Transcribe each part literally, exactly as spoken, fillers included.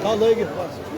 تھاو لٲگِتھ بس۔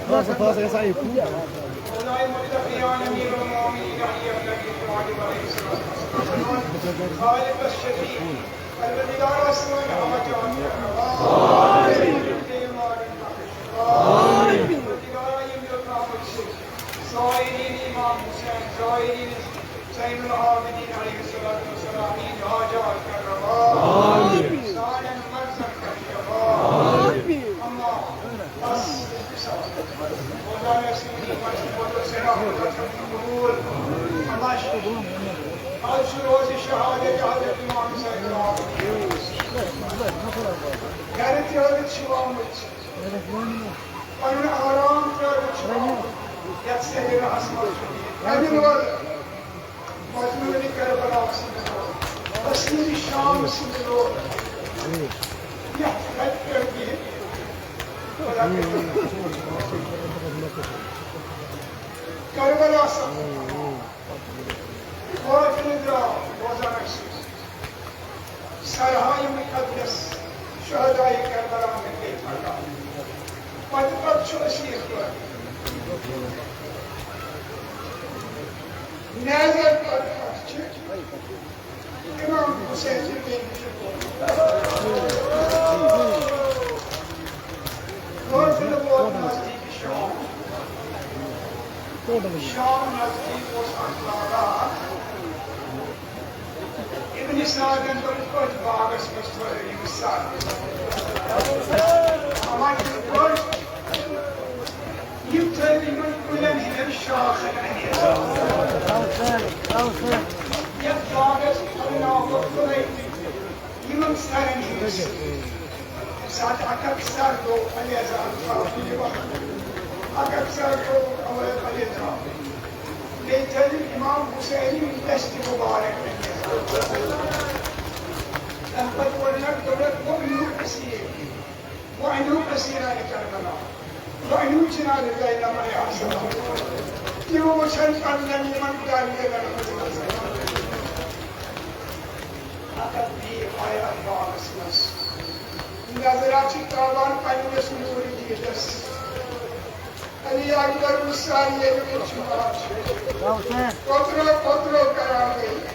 خلاص، خلاص، يا سعيد. مولاي متقيان أمير المؤمنين علي بن أبي طالب عليه الصلاة والسلام. خالق الشفيع. الذي لا رسول له حاجات. آمين. الذي لا يملك حاجة. زائرين إمام حسين، زائرين زين العابدين عليه الصلاة والسلام، حاجات كرما. آمين. سالم مرزا كشفا. آمين. الله. بس. مولانا سيدي مجد السلام قبول. الله يشفيك. أبشر روز الشهادة حضرة الإمام زين العابدين. گرِ ترٛٲوِتھ چھِ آمٕتۍ۔ پنُن آرام ترٛٲوِتھ چھِ آمٕتۍ۔ یَتھ سیدِ رحس منٛز چھُ۔ اَمہِ لول مجنوٗنِ کربلا سٕنٛدِ لول، حسیٖنِ شام سٕنٛدِ لول۔ یَتھ رَتہِ پٮ۪ٹھ بِہِتھ خۄدا کٔرِن کربلا سَمکھُن۔ قٲفلہٕ درٛاو روزان اَسہِ سرہاے مقدس شہدائے کربلا مےٚ گٔے پگاہ۔ پتہٕ پتہٕ چھُ أسۍ یہِ کٲم۔ نیزر پتہٕ پتہٕ چھِ امام حسین سٕنٛدۍ بیٚنہِ چھِ قٲفلہٕ ووت نزدیٖک شام۔ شام نزدیٖک اوس اکھ باغ۔ ابن سعدن دوٚپ، أتھۍ باغس منٛز تھٲوِو یِم سر۔ اما یِتھ پٲٹھۍ یِم تھٲوِو یِمن کُلٮ۪ن ہٕنٛدٮ۪ن شاخن اَنہِ۔ یَتھ باغس اَنناو بہٕ کُلے یِمن سرن ہٕنٛدۍ سۭتۍ۔ ییٚمہِ ساتہٕ اکھ اکھ سر گوٚو علی اعظم صاحب یہِ وقت۔ اکھ اکھ سر گوٚو علی اعظم۔ بیٚیہِ تھٲوِو امام حسین یِم دستہِ مُبارک۔ تَمہِ پتہٕ ووٚننَکھ، دوٚپنَکھ، "وَأَنِّحُوا أَسِيرِي، وَأَنِّحُوا أَسِيرَ آلِ كَرْبَلَا، وَأَنِّحُوا جِنَادَ زَيْنَبَ عَلَيْهَا السَّلَامُ۔" تِم وٕچھن پننٮ۪ن یِمن دانٮ۪ن منٛز۔ اَتھ بیٖٹھ آیہِ اَتھ باغس منٛز۔ نظرا چھِ تراوان پننِس نوٗرِ دیٖدس۔ علی اکبر وٕچھان ییٚلہِ وٕچھمُت چھُ۔ کوترو کوترو کران گٔے۔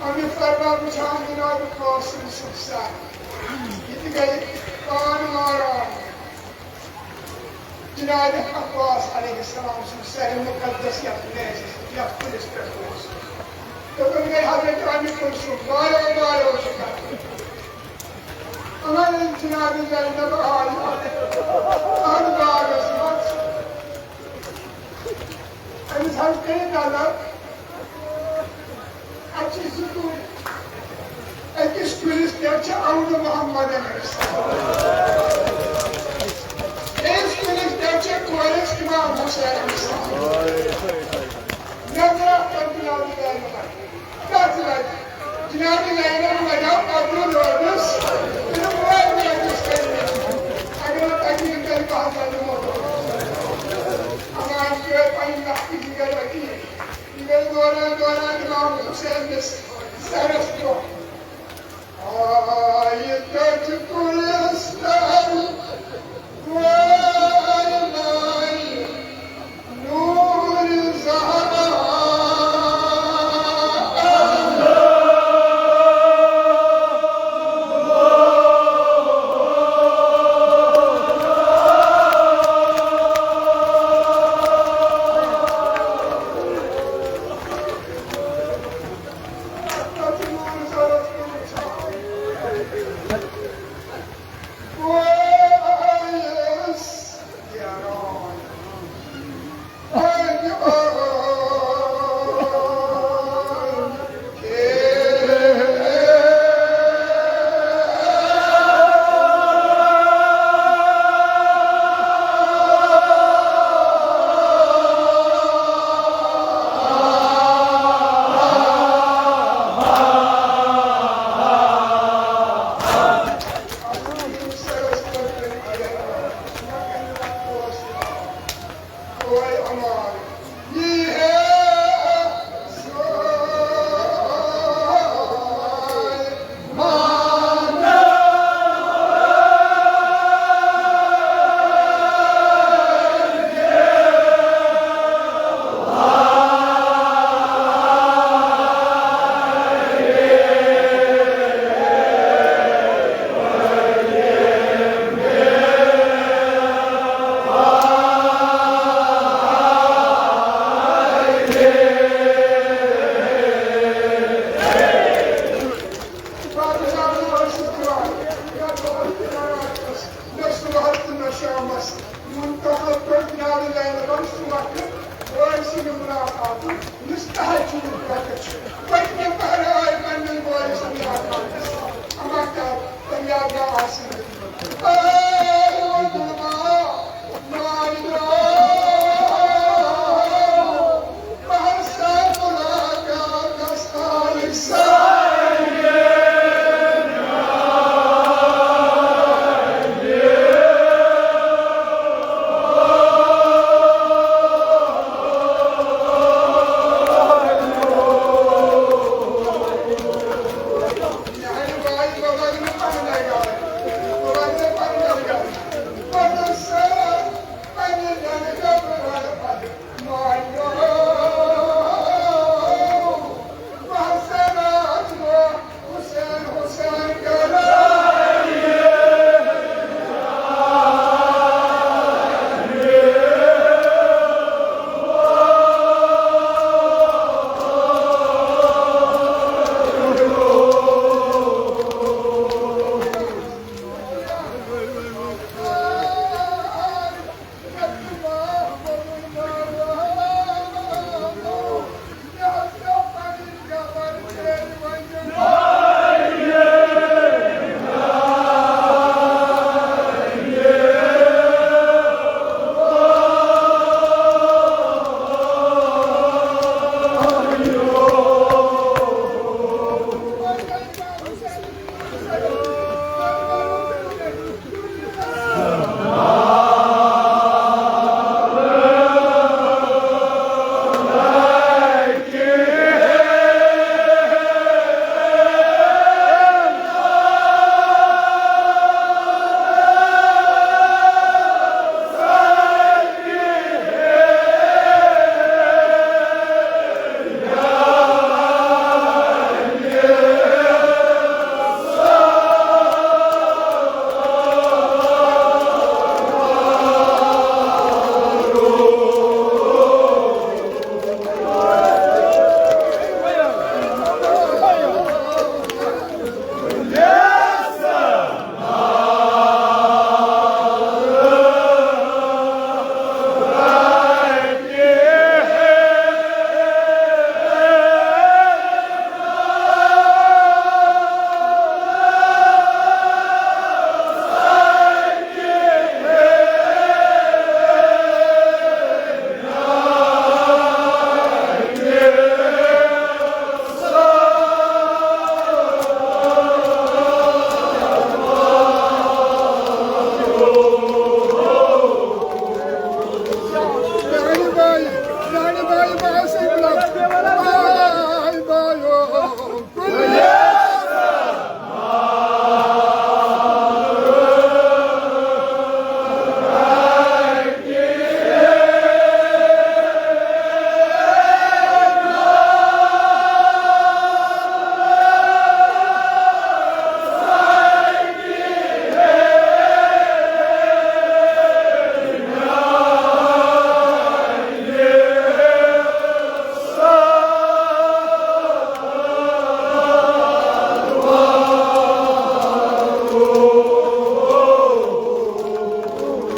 اَمہِ فرما وٕچھان جناب قاسم سُنٛد سر۔ یہِ تہِ گٔے پان ماران۔ جناب عباس علیہ السلام سُنٛد سرِ مقدس یَتھ میزَس، یَتھ کُلِس پٮ۪ٹھ اوس۔ دوٚپُن گٔے حضرت اَمہِ کُل سُنٛد، وارو وارو چھِ کران۔ اَمَن جناب زینب آیہِ اَتھ باغَس منٛز۔ أمِس حظ کٔرِتھ نظر، اَتہِ چھِ زٕ کُلۍ۔ أکِس کُلِس پٮ۪ٹھ چھِ اَونہٕ محمد علیہ السلام۔ بیٚیِس کُلِس پٮ۪ٹھ چھِ کورِ اَسہِ اِمام حُسین علیہ السلام۔ نظر اَتھ پٮ۪ٹھ جناب زینبَن۔ تَتھ لَگہِ۔ جناب زینب لَگیو پَتہٕ روزَس۔ تِم وٲتۍ روزَس کٔرِتھ۔ اگر نہٕ تَتہِ یہِ کَرِ، بہٕ ہَسا دِمو۔ اَما أمۍ کٔر پَنٕنۍ لَکھٕ جِگر وَکیٖل۔ یہِ گٔے دوران دوران اِمام حُسینَس سَرَس پٮ۪ٹھ۔ آیہِ تٔتھۍ کُلِس تَل وٲلۍ نوٗرِ زہرا۔ مستحق چھُ یہِ برکت چھُ۔ پٔتمہِ پہرٕ آے پننٮ۪ن بٲیِس سمجھاونہٕ۔ اما کر فریاد یا آسن۔ اے علماء، مالک، بہر سر ملاقات دستار سر۔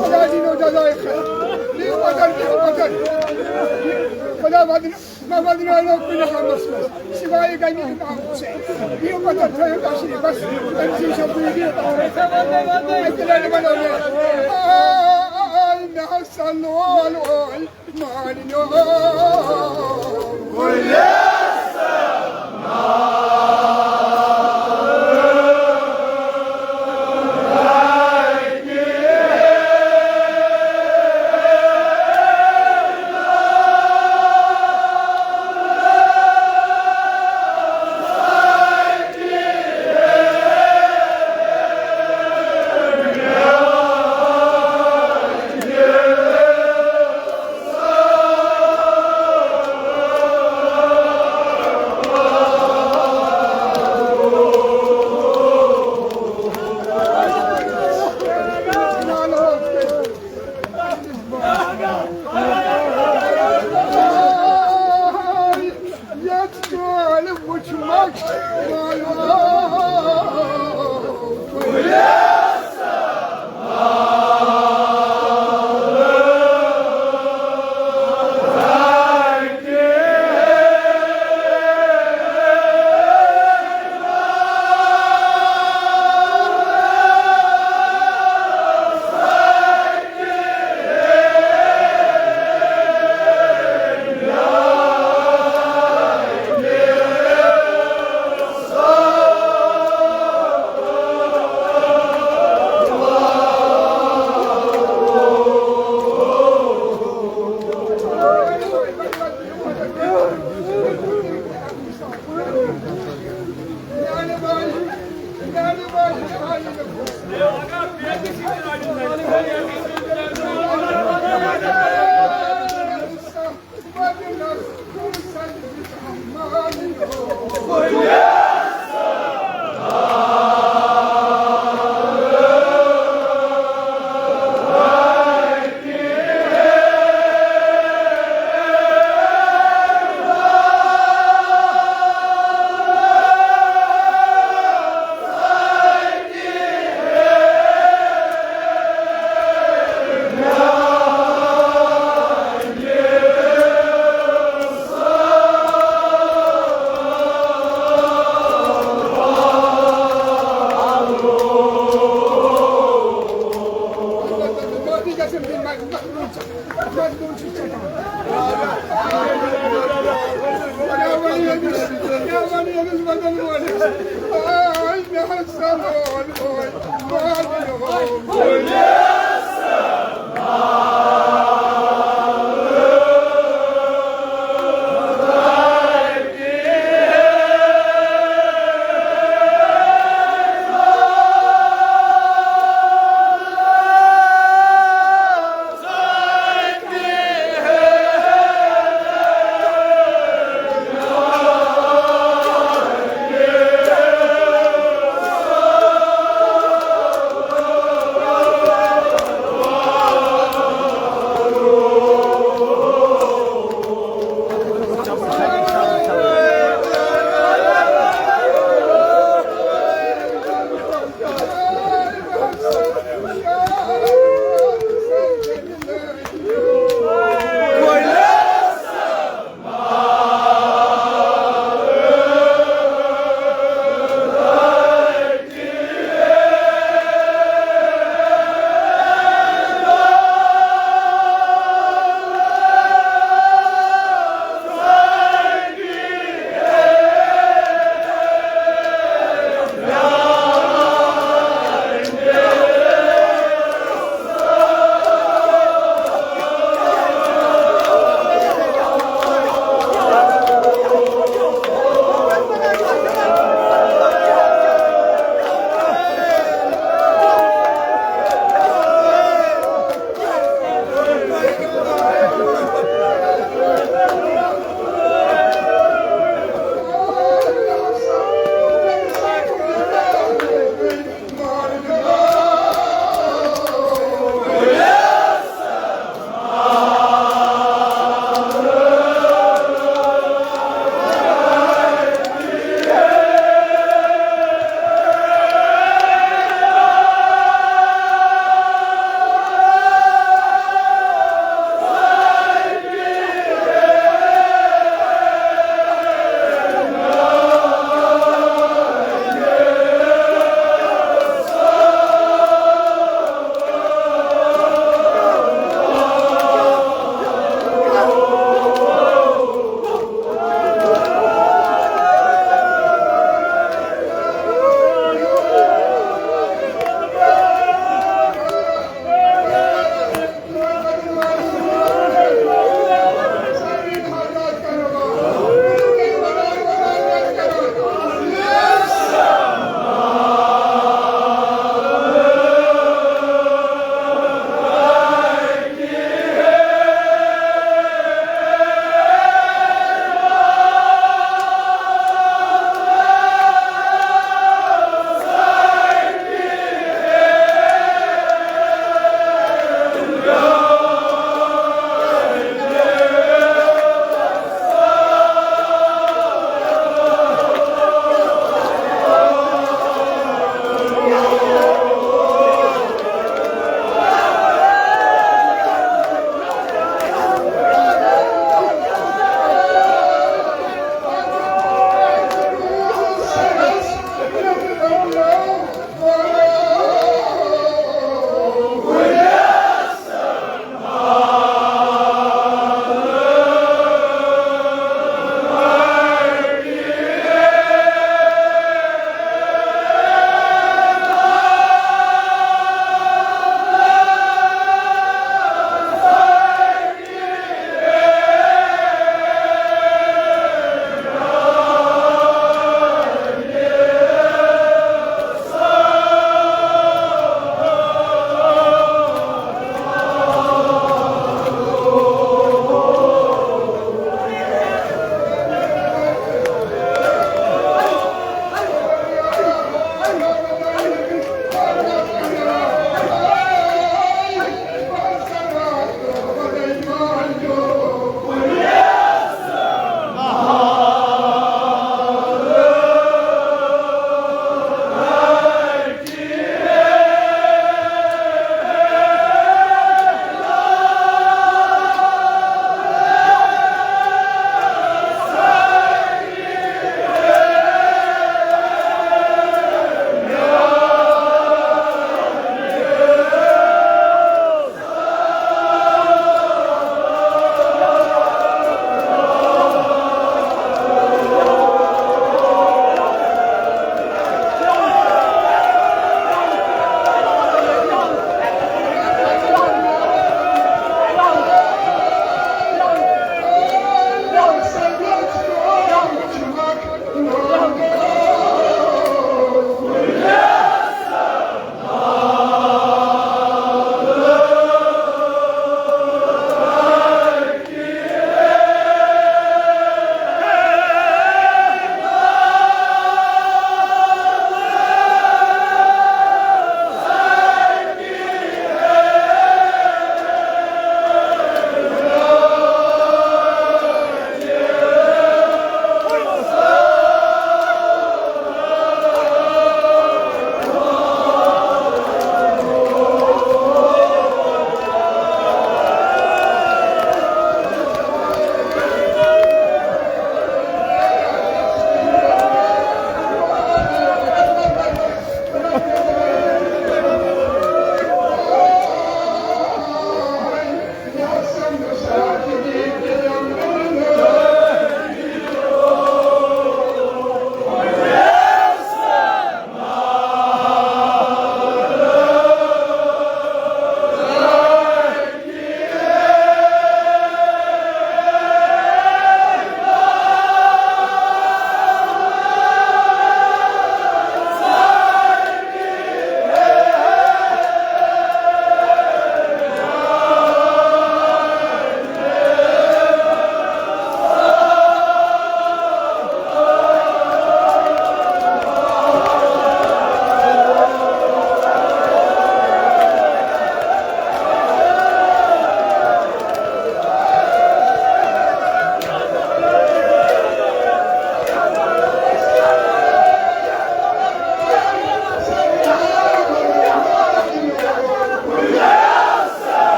خدا دِنو جزایہِ خیر۔ دِیِو بدل، دِیِو بدل۔ خدا بدل، مہ بدلٲیِو کُنہِ حالس منٛز۔ سوائے غنی امام حسین۔ دِیِو بدل، تھٲیِو تشریٖف بس۔ أمۍ سٕنٛز شکریہ دِیِو۔ اَکہِ لٹہِ وَنو مےٚ، آ، آ، آ، مےٚ حظ سَنول اوے۔